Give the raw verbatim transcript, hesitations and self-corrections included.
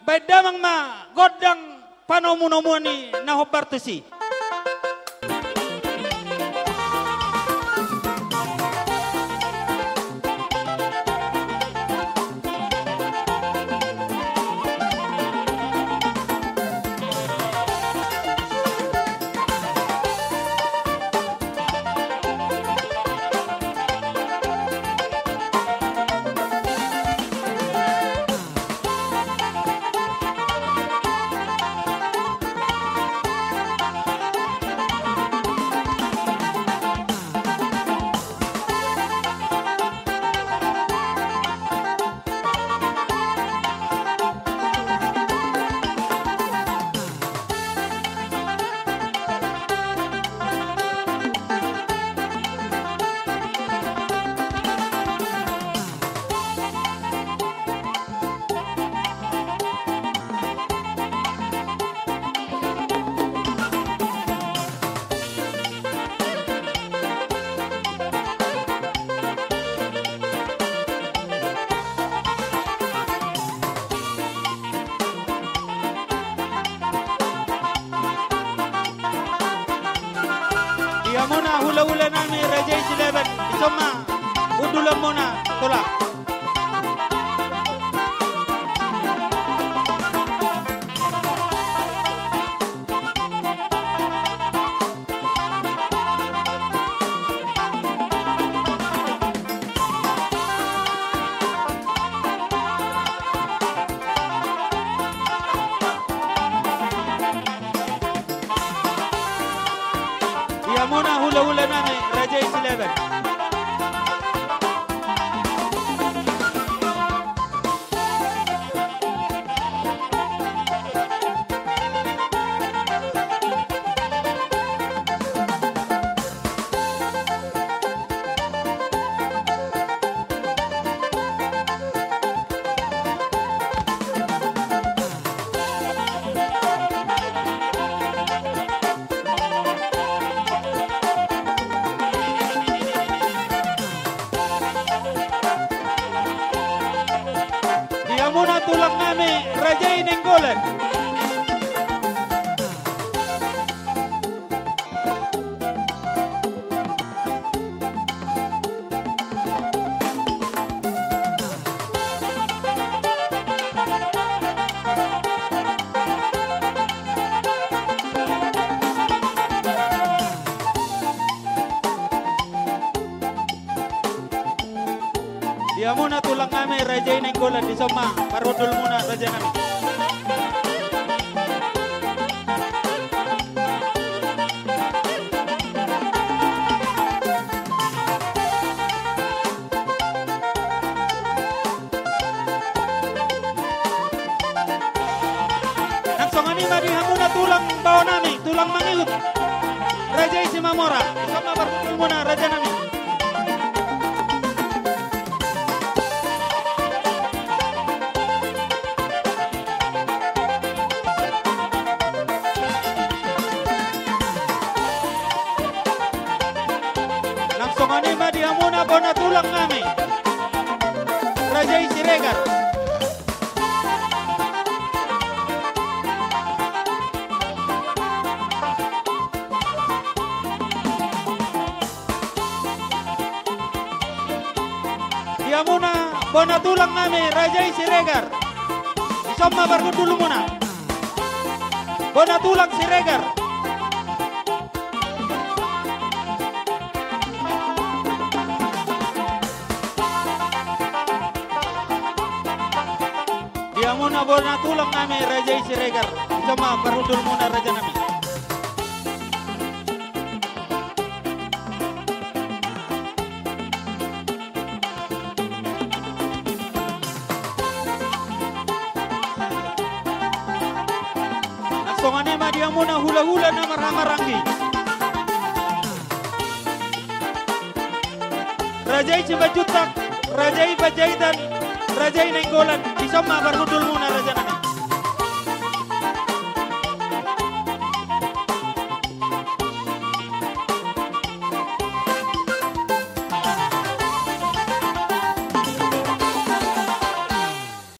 Baen damang ma gondang panomunomuan ni na hombar tusi. Di hamuna hulahula nami Raja i Silaban, dison ma hundulmuna tulang. Di hamuna hulahula nami Raja i Silaban. Di hamuna tulang nami Raja i Nainggolan. Di hamuna tulang nami Raja i Nainggolan, dison ma parhundulmuna raja nami. Nang songon i ma di hamuna tulang bao nami, tulang mangihut. Raja i Simamora, dison ma parhundulmuna raja nami. Nang songon i ma di hamuna bona tulang nami Raja i Siregar. Di hamuna bona tulang nami Raja i Siregar, dison ma parhundulmuna. Bona tulang Siregar. Di hamuna bona tulang nami Raja i Siregar, dison ma parhundulmuna raja nami. Nang songon i ma di hamuna hulahula na marhahamaranggi. Raja i Simanjuntak, Raja i Panjaitan, Raja i Nainggolan, dison ma parhundulmuna.